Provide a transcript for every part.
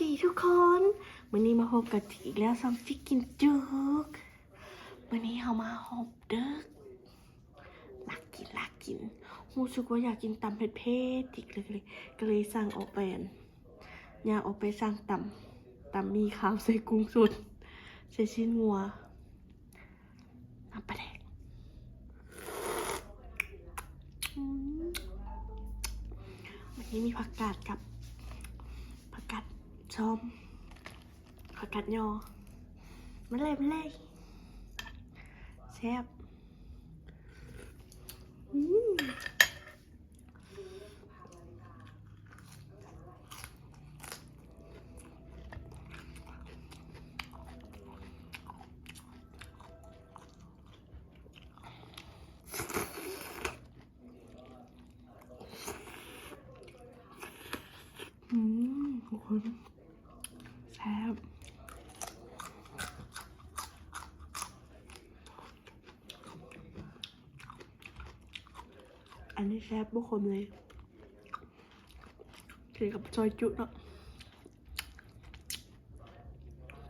ດີທຸກຄົນ ມື້ນີ້ມາພົບກັບຈິກອີກແລ້ວ ຊ່ອງຈິກກິນຈຸກ. ມື້ນີ້ເຮົາມາຮອບດຶກ ລາກກິນ ລາກກິນ ຮູ້ສຶກວ່າຢາກກິນຕຳເຜັດໆ ຈິກເລີຍ ກໍເລີຍສັ່ງອອກໄປ ອັນ ຍ່າງອອກໄປສັ່ງຕຳ ຕຳໝີ່ຂາວໃສ່ກຸ້ງສົດ ໃສ່ຊີ້ນງົວ. ນ້ຳປາແດກ ອືມ ມື້ນີ້ມີຜັກກາດກັບ ຜັກກາດຊອມ ຜັກກາດຍໍ່ ມາເລີຍ ມາເລີຍ ແຊບ ອືມ. ອືມ ທຸກຄົນ ແຊບ. ອັນນີ້ແຊບ ບໍ່ຂົມເລີຍ ກິນກັບຊອຍຈຸເນາະ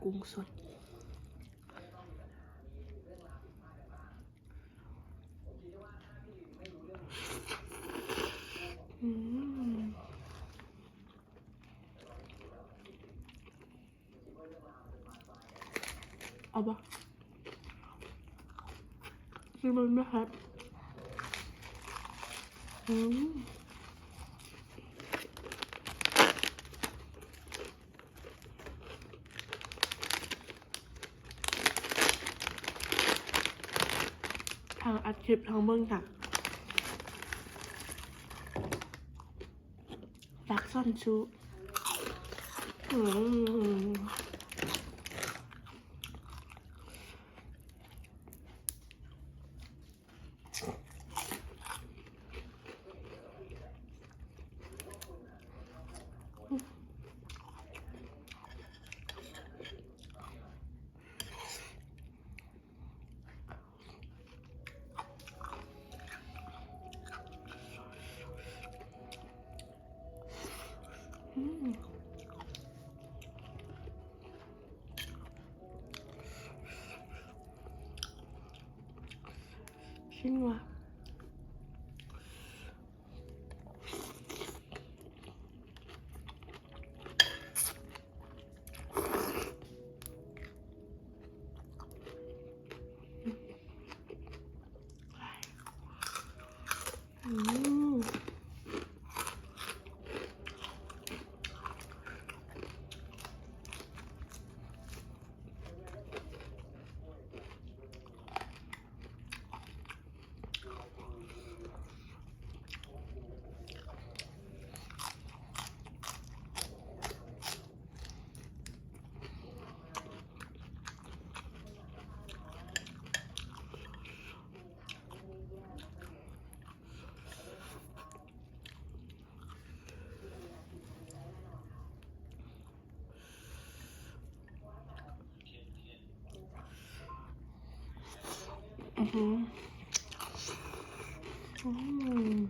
ກຸ້ງສົດ ອືມ. ເອົາບໍ່? ຊິເບິ່ງນະຄັບ ອືມ ທັງອັດຄລິບທັງເບິ່ງຈ້ະ. ປັກຊ່ອນຊູ ອືມ ອືມ ຊິງວ່າ ອືມ. ອືຫື ອືມ.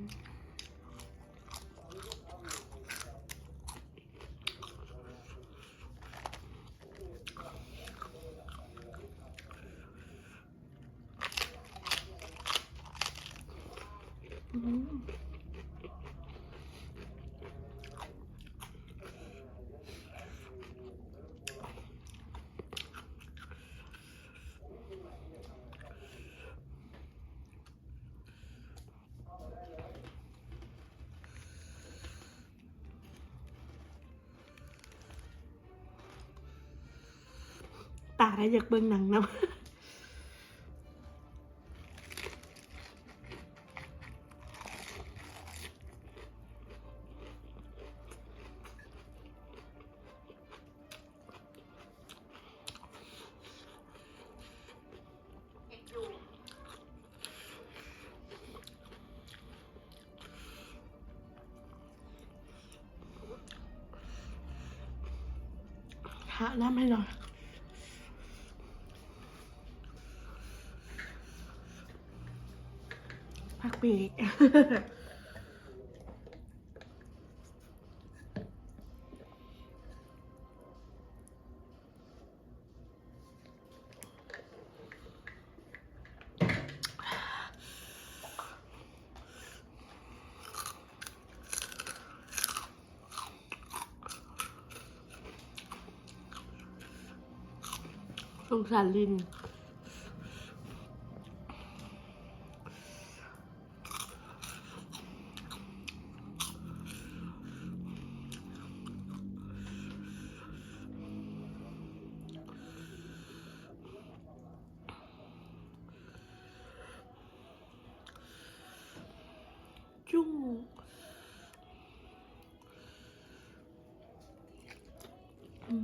ອືມ. ຕາໄດ້ຢາກເບິ່ງໜັງນຳ. ຫານ້ຳໃຫ້ໜ່ອຍ ຜັກເບກ. ສົງສານລິນ. ຈຸ້ງ ອື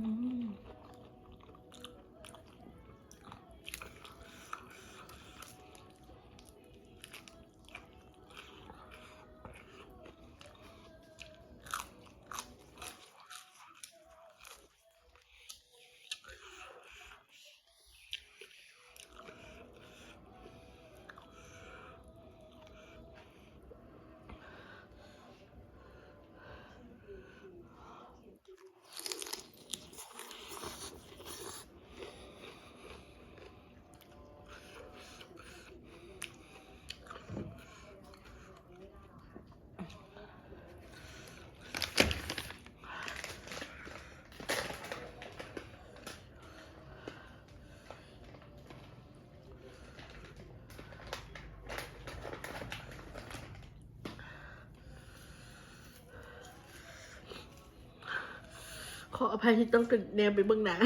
ມ. ຂໍອະໄພທີ່ຕ້ອງແນມໄປເບິ່ງໜ້າ.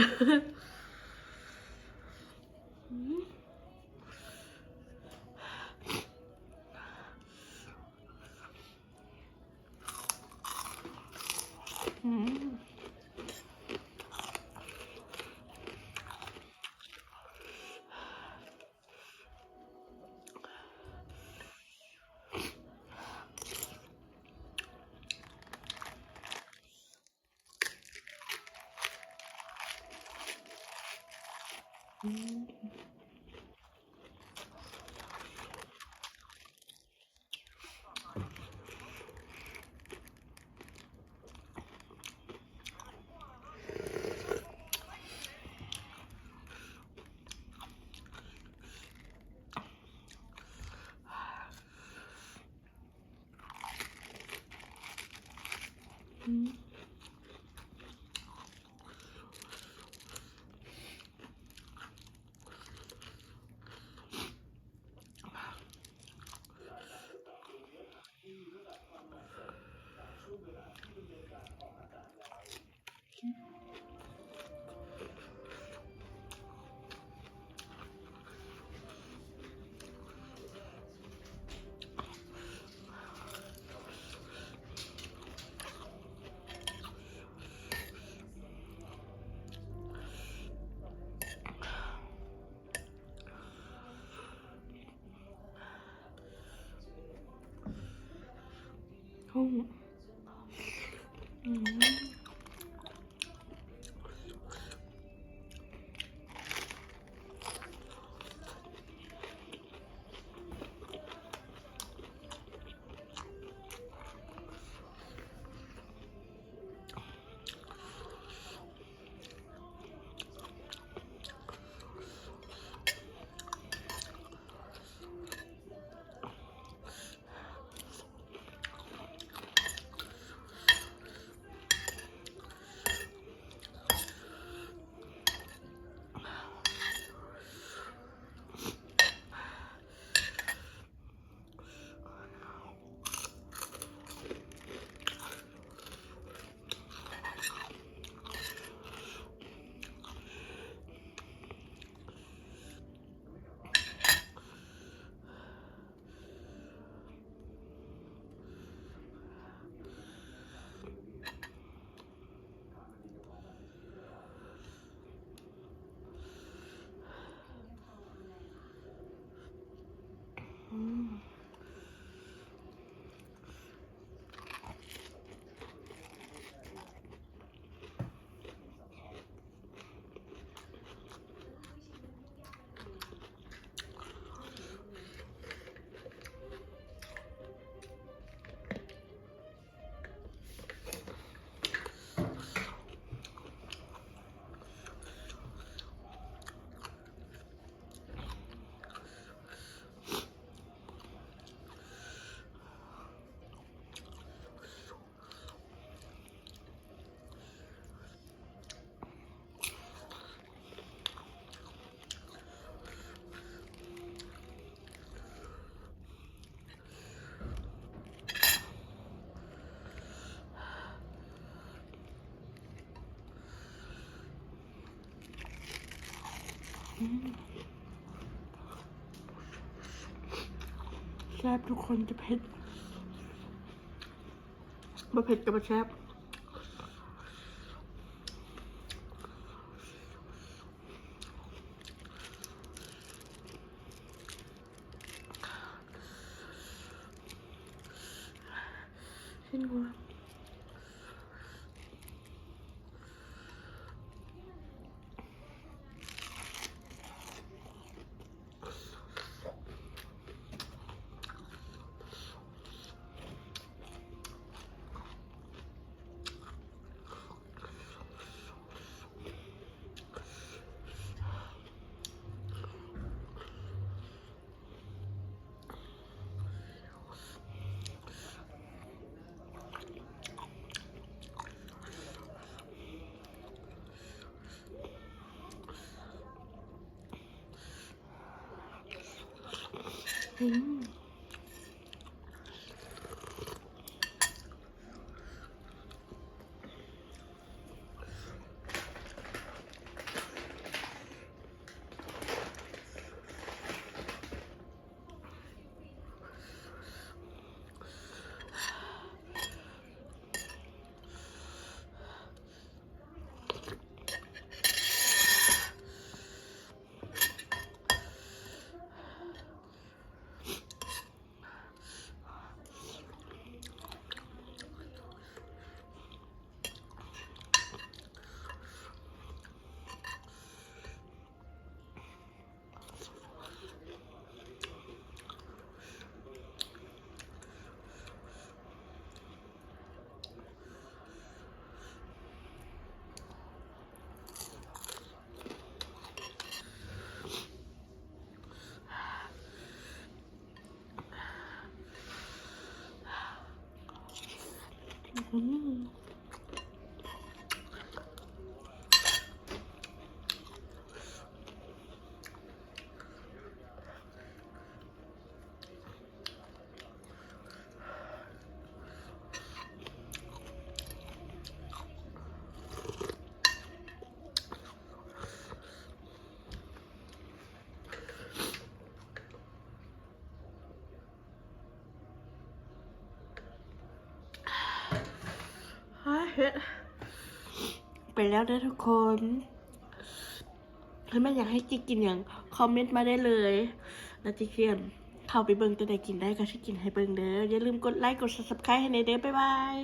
แซ่บทุกคน จะเผ็ด บ่เผ็ดก็บ่แซ่บ ชิ้นหัว อืม อืม โอ๊ย เผ็ด ไปแล้วเด้อทุกคน ถ้าแม่นอยากให้จิกินหยัง คอมเมนต์มาได้เลย แล้วจิเตรียมเข้าไปเบิ่ง ตัวใดกินได้ก็สิกินให้เบิ่งเด้อ อย่าลืมกดไลค์ กด Subscribe ให้แหน่เด้อ บ๊ายบาย